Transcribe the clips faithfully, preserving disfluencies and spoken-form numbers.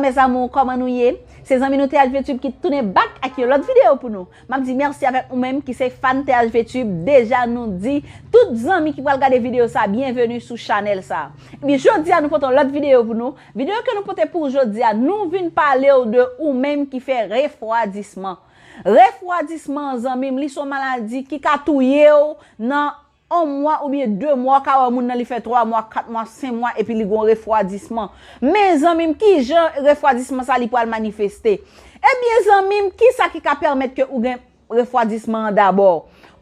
Mes amours, kòman nou ye? Se zanmi nou T H V Tube ki tounen back ak yon lòt videyo pou nou. M ap di mèsi avèk ou menm ki se fan T H V Tube. Deja nou di tout zanmi ki pral gade videyo sa, byenveni sou chanèl sa. Ebyen, jodi a nou pote yon lòt videyo pou nou. Videyo ke nou pote pou ou jodi a, nou vin pale w de ou menm ki fè refwadisman. Refwadisman, zanmi m, li se yon maladi ki ka touye w nan yon mwa oubyen de mwa, w ka wè moun nan li fè twa mwa, kat mwa, senk mwa, epi li gon refwadisman. Men zanmi m, kijan refwadisman sa li pral manifeste? Ebyen, zanmi m, kisa ki ka pèmèt ke ou gen refwadisman an dabò?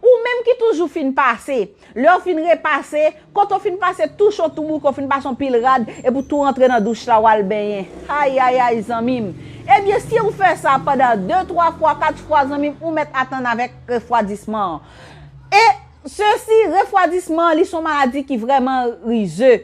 Ou menm ki toujou fin pase, lè w fin repase, kote w fin pase tou cho, tou bouke, w fin pase yon pil rad, epi w tou rantre nan douch la, w al benyen. Ayayay, zanmi m. Ebyen, si w fè sa pandan de, twa fwa, kat fwa, zanmi m, ou mèt atann avèk refwadisman an. E sesi, refwadisman an, li se yon maladi ki vrèman rize.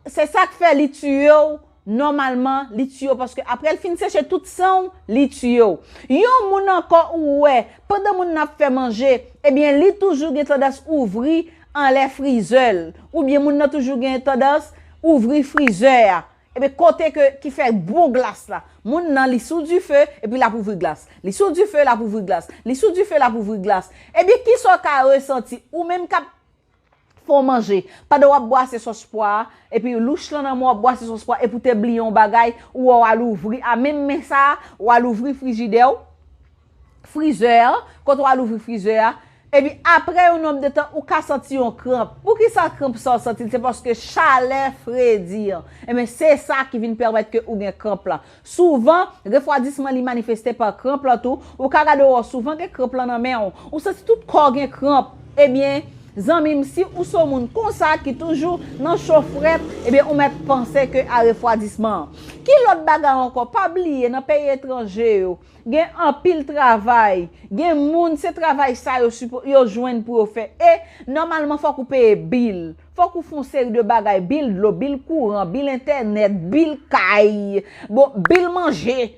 Se sa k fè li tiye w, nòmalman, li tiye w, paske apre l fin seche tout san w, li tiye w. Yon moun ankò ou wè, pandan moun nan ap fè manje, ebyen, li toujou gen tandans ouvri anlè frizè l, oubyen moun nan toujou gen tandans ouvri frizè a. Ebyen, kote ke, ki fè bon glas la. Moun nan, li sou dife, epi l ap ouvri glas. Li sou dife, l ap ouvri glas. Li sou dife, l ap ouvri glas. Ebyen, kisa w ka resanti? Ou menm k ap fè w manje. Pandan w ap bwase sòs pwa a, epi louch lan nan men w ap bwase sòs pwa, epi w te bliye yon bagay, ou wè w al ouvri, a menm men sa a, w al ouvri frijidè w, frizè an, kote w al ouvri frizè a, epi apre yon nonb de tan, ou ka santi yon kranp. Poukisa kranp sa w santi l? Se paske chalè fredi an. Ebyen, se sa ki vin pèmèt ke ou gen kranp lan. Souvan, refwadisman li manifeste pa kranp lan tou. Ou ka gade w wè souvan gen kranp lan nan men w. Ou santi tout kò w gen kranp. Ebyen, zanmi m, si ou se yon moun konsa ki toujou nan cho frèt, ebyen, ou mèt panse ke a refwadisman an. Ki lòt bagay ankò? Pa bliye, nan peyi etranje yo, gen anpil travay. Gen moun, se travay sa yo sipo-, yo jwenn pou yo fè. E, nòmalman, fòk ou peye bil. Fòk ou fè yon seri de bagay, bil dlo, bil kouran, bil entènèt, bil kay, bon, bil manje.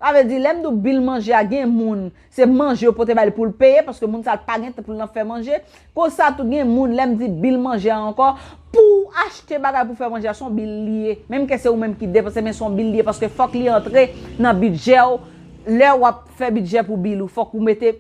Sa vle di, lè m di w bil manje a, gen moun, se manje yo pote ba li pou l peye, paske moun sa a pa gen tan pou l nan fè manje. Konsa tou, gen moun, lè m di bil manje a ankò, pou w achte bagay pou fè manje a, se yon bil li ye. Menm ke se ou menm ki depanse, men se yon bil li ye, paske fòk li antre nan bidjè w. Lè w ap fè bidjè pou bil ou, fòk ou mete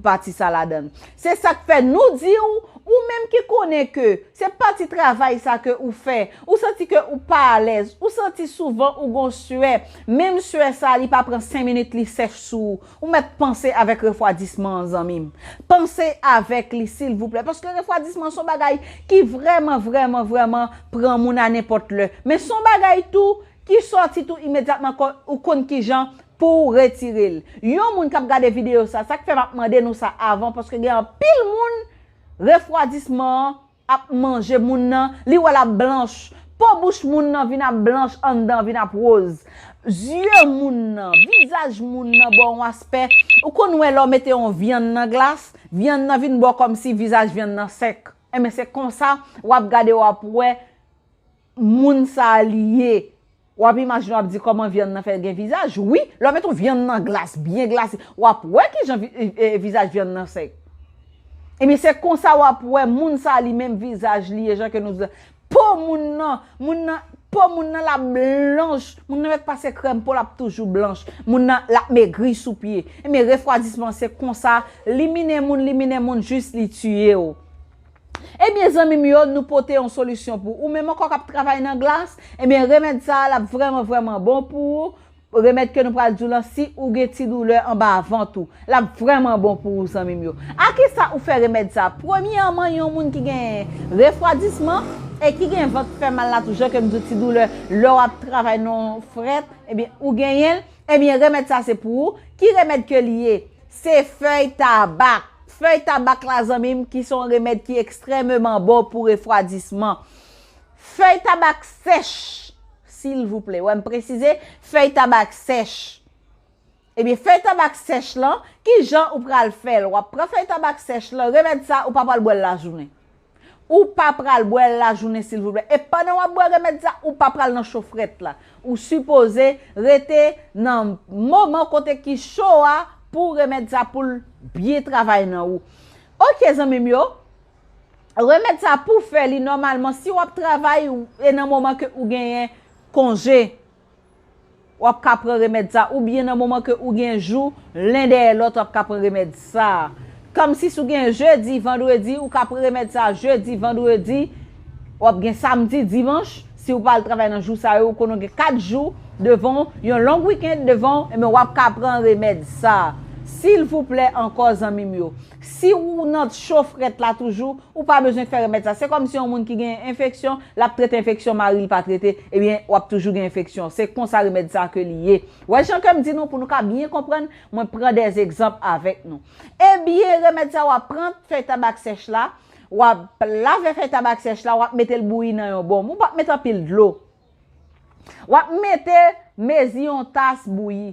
pati sa ladan l. Se sa k fè nou di w, ou menm ki konnen ke se pati travay sa ke ou fè, ou santi ke ou pa alèz, ou santi souvan ou gon swè, menm swè sa li pa pran senk minit li sèch sou ou, ou mèt panse avèk refwadisman an, zanmi m. Panse avèk li, silvouplè, paske refwadisman se yon bagay ki vrèman, vrèman, vrèman pran moun a nenpòt lè. Men se yon bagay tou ki sòti tou imedyatman, kon-, ou konn kijan pou w retire l. Yon moun k ap gade videyo sa, sa k fè m ap mande nou sa avan, paske gen anpil moun, refwadisman an ap manje moun nan, li wè l ap blanch. Po bouch moun nan vin ap blanch, anndan vin ap woz. Zye moun nan, vizaj moun nan ba w yon aspè, ou konn wè lè w mete yon vyann nan glas, vyann nan vin ba w kòmsi vizaj vyann nan sèk. Enben, se konsa w ap gade, w ap wè moun sa a li ye. W ap imajine, w ap di kòman vyann nan fè gen vizaj. Wi, lè w mete yon vyann nan glas, byen glase, w ap wè kijan vi-, e, e, vizaj vyann nan sèk. Ebyen, se konsa w ap wè moun sa a li menm vizaj li ye, jan ke nou di la. Po moun nan, moun nan, po moun nan l ap blanch. Moun nan mèt pase krèm po l ap toujou blanch. Moun nan l ap megri sou pye. Ebyen, refwadisman se konsa, li minen moun, li minen moun jis li tiye w. Ebyen, zanmi m yo, nou pote yon solisyon pou ou menm ankò k ap travay nan glas. Ebyen, remèd sa a, l ap vrèman, vrèman bon pou ou. Remèd ke nou pral di w lan, si ou gen ti doulè anba vant ou, l ap vrèman bon pou ou, zanmi m yo. A kisa ou fè remèd sa a? Premyèman, yon moun ki gen refwadisman e ki gen vant fè mal la tou, jan ke m di w, ti doulè lè w ap travay nan frèt, ebyen, ou genyen l. Ebyen, remèd sa a se pou ou. Ki remèd ke li ye? Se fèy tabak. Fèy tabak la, zanmi m, ki se yon remèd ki ekstrèmeman bon pou refwadisman. Fèy tabak sèch, silvouplè. Wè, m presize, fèy tabak sèch. Ebyen, fèy tabak sèch lan, kijan ou pral fè l? W ap pran fèy tabak sèch lan, remèd sa, ou pa pral bwè l lajounen. Ou pa pral bwè l lajounen, silvouplè. E pandan w ap bwè remèd sa, ou pa pral nan cho frèt la. Ou sipoze rete nan moman kote ki cho a pou remèd sa pou l byen travay nan ou. Oke, zanmi m yo. Remèd sa pou fè li nòmalman, si w ap travay e nan moman ke ou genyen konje, w ap ka pran remèd sa, oubyen nan moman ke ou gen jou, len dèyè lòt, w ap ka pran remèd sa. Kòmsi si w gen jedi, vandredi, ou ka pran remèd sa jedi, vandredi, w ap gen samdi, dimanch, si w pa al travay nan jou sa yo, ou konnen w gen kat jou devan w, yon long weekend devan w, ebyen w ap ka pran remèd sa. Silvouplè ankò, zanmi m yo, si w nan cho frèt la toujou, ou pa bezwen fè remèd sa. Se kòmsi yon moun ki gen enfeksyon, l ap trete enfeksyon, mari l pa trete, ebyen, w ap toujou gen enfeksyon. Se konsa remèd sa ke li ye. Wè jan ke m di nou, pou nou ka byen konprann, mwen pran de egzanp avèk nou. Ebyen, remèd sa, w ap pran fèy tabak sèch la, w ap lave fèy tabak sèch la, w ap mete l bouyi nan yon bòm. Ou p ap mete anpil dlo. W ap mete mezi yon tas bouyi.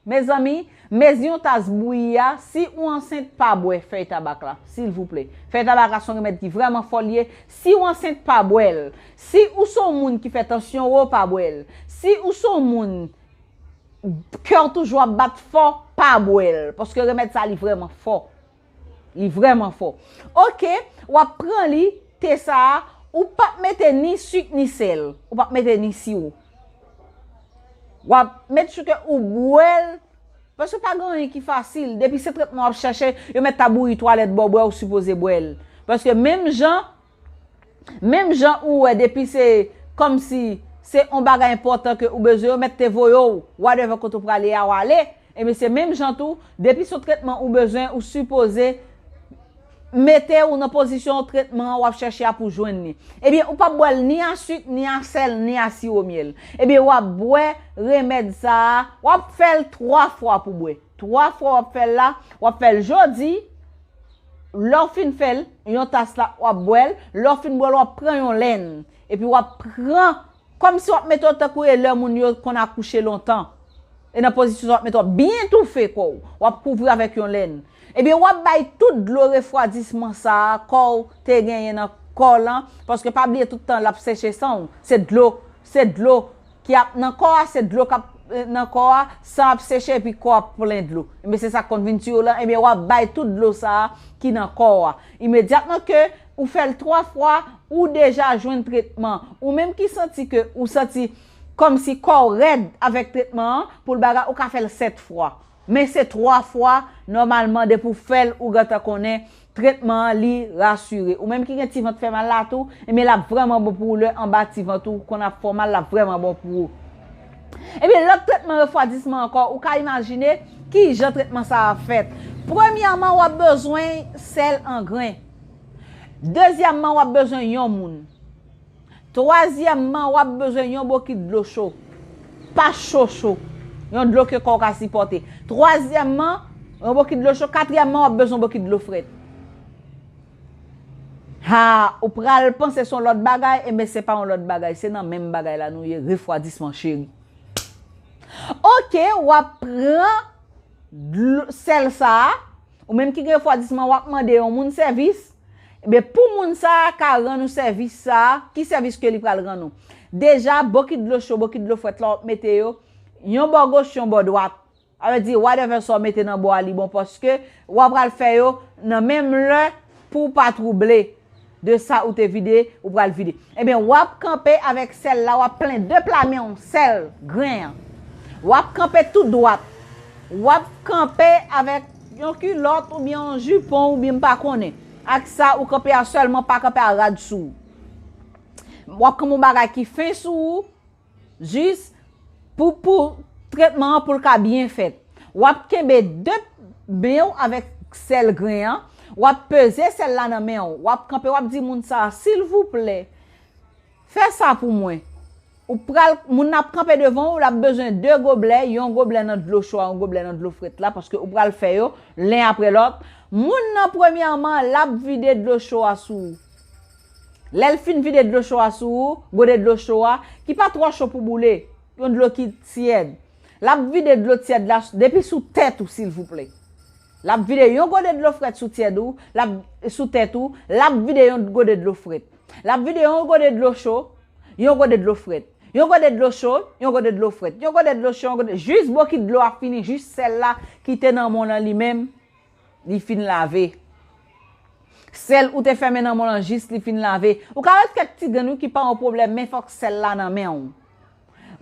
Mezanmi, mezi yon tas bouyi a, si ou ansent, pa bwè fèy tabak la, silvouplè. Fèy tabak la se yon remèd ki vrèman fò li ye. Si ou ansent, pa bwè l. Si ou se yon moun ki fè tansyon wo, pa bwè l. Si ou se yon moun kè w toujou ap bat fò, pa bwè l. Paske remèd sa, li vrèman fò. Li vrèman fò. Oke, w ap pran li, te sa a, ou p ap mete ni sik ni sèl, ou p ap mete ni siwo. W ap make sure ke ou bwè l, paske pa gen anyen ki fasil. Depi se tretman w ap chèche, yo mèt ta bouyi twalèt ba w bwè, ou sipoze bwè l. Paske menm jan, Menm jan ou wè, depi se kòmsi se yon bagay enpòtan ke ou bezwen, yo mèt te voye w, whatever kote w prale a, w ale. Ebyen, se menm jan tou, depi se yon tretman ou bezwen, ou sipoze mete w nan pozisyon tretman an w ap chèche a pou jwenn li. Ebyen, ou p ap bwè l ni a sik, ni a sèl, ni a siwo myèl. Ebyen, w ap bwè remèd sa a, w ap fè l twa fwa pou bwè. Twa fwa w ap fè l la, w ap fè l jodi, lè w fin fè l, yon tas la, w ap bwè l. Lè w fin bwè l, w ap pran yon lèn. Epi w ap pran, kòmsi w ap mete w tankou e lè moun yo konn akouche lontan. E nan pozisyon sa, w ap mete w byen toufe kò w. W ap kouvri avèk yon lèn. Ebyen, w ap bay tout dlo refwadisman sa a, kò w te genyen nan kò w lan. Paske pa bliye tout tan l ap seche san w. Se dlo, se dlo ki ap nan kò a, se dlo k ap, eh, nan kò a, san ap seche epi kò a ap plen dlo. Ebyen, se sa k konn vin tiye w lan, ebyen, w ap bay tout dlo sa a ki nan kò a. Imedyatman ke ou fè l twa fwa, ou deja jwenn tretman. Ou menm ki santi ke ou santi kòmsi kò w rèd avèk tretman an, pou l bagay, ou ka fè l sèt fwa. Men se twa fwa, nòmalman, depi w fè l, ou gentan konnen tretman an, li rasire. Ou menm ki gen ti vant fè mal la tou, ebyen, l ap vrèman bon pou ou lè anba ti vant ou konn ap fè w mal, l ap vrèman bon pou ou. Ebyen, lòt tretman refwadisman ankò, ou ka imajine ki jan tretman sa a fèt. Premyèman, w ap bezwen sèl an gren. Dezyèmman, w ap bezwen yon moun. Twazyèmman, w ap bezwen yon bokit dlo cho. Pa cho cho. Yon dlo ke kò w ka sipòte. Twazyèmman, yon bokit dlo cho. Katriyèmman, w ap bezwen yon bokit dlo frèt. Ha, ou pral panse se yon lòt bagay, enben se pa yon lòt bagay. Se nan menm bagay la nou ye, refwadisman cheri. Oke, w ap pran dlo, sèl sa a. Ou menm ki gen refwadisman, w ap mande yon moun sèvis. Ebyen, pou moun sa a ka rann ou sèvis sa a, ki sèvis ke li pral rann ou? Deja, bokit dlo cho, bokit dlo frèt la, w ap mete yo, yon bò goch, yon bò dwat. Sa vle di, whatever sa w mete nan bò a, li bon, paske w ap pral fè yo nan menm lè pou w pa twouble de sa ou te vide, ou pral vide. Ebyen, w ap kanpe avèk sèl la, w ap plen de pla men w sèl gren an. W ap kanpe tou dwat. W ap kanpe avèk yon kilòt oubyen yon jipon oubyen m pa konnen. Ak sa, ou kanpe a sèlman, pa kanpe a rad sou ou. W ap kanpe yon bagay ki fen sou ou, jis pou, pou tretman an pou l ka byen fèt. W ap kenbe de men w avèk sèl gren an, w ap peze sèl la nan men w, w ap kanpe, w ap di moun sa a, silvouplè, fè sa pou mwen. Ou pral, moun nan ap kanpe devan w, l ap bezwen de goblè, yon goblè nan dlo cho a, yon goblè nan dlo frèt la, paske ou pral fè yo len aprè lòt. Moun nan, premyèman, l ap vide dlo cho a sou ou. Lè l fin vide dlo cho a sou ou, gode dlo cho a, ki pa twò cho pou boule, yon dlo ki tyèd. L ap vide dlo tyèd la depi sou tèt ou, silvouplè. L ap vide yon gode dlo frèt sou tyèd ou, l ap, sou tèt ou, l ap vide yon gode dlo frèt. L ap vide yon gode dlo cho, yon gode dlo frèt. Yon gode dlo cho, yon gode dlo frèt. Yon gode dlo cho, yon gode, jis bokit dlo a fini, jis sèl la ki te nan men w lan li menm, li fin lave. Sèl ou te fèmen nan men w lan jis li fin lave. Ou ka wè kèk ti grenn wi ki pa yon pwoblèm, men fòk sèl la nan men w.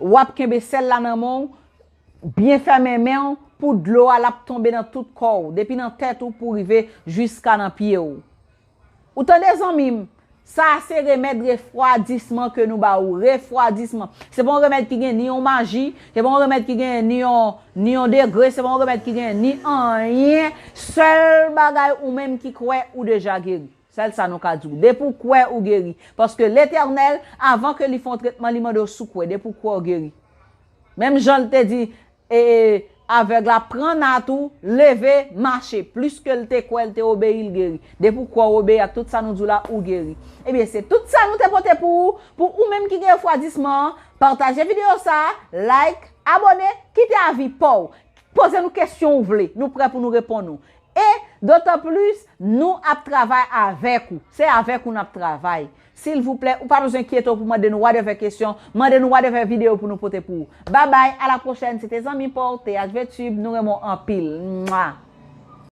W ap kenbe sèl la nan men w, byen fèmen men w pou dlo a l ap tonbe nan tout kò w, depi nan tèt ou pou rive jiska nan pye w. Ou tande, zanmi m? Sa a se remèd refwadisman ke nou ba ou. Refwadisman. Se pa yon remèd ki gen ni yon maji, se pa yon remèd ki gen ni yon, ni yon degre, se pa yon remèd ki gen ni anyen. Sèl bagay ou menm ki kwè, ou deja geri. Sèl sa nou ka di w. Depi w kwè, ou geri. Paske Letènèl, avan ke li fè yon tretman, li mande w si w kwè. Depi w kwè, ou geri. Menm jan l te di e, avèg la, pran nat ou, leve, mache. Plis ke l te kwè, l te obeyi, l geri. Depi w kwè, w obeyi ak tout sa nou di w la, ou geri. Ebyen, se tout sa nou te pote pou ou. Pou ou menm ki gen refwadisman an, pataje videyo sa a, like, abòne, kite avi pa w. Poze nou kesyon ou vle, nou prè pou nou reponn ou. E dotan plis, nou ap travay avèk ou. Se avèk ou n ap travay. Silvouplè, ou pa bezwen enkyete w pou mande nou whatever kesyon, mande nou whatever videyo pou nou pote pou ou. Babay, a la pwochèn, se te zanmi pa w, T H V Tube, nou renmen w anpil. Mwa!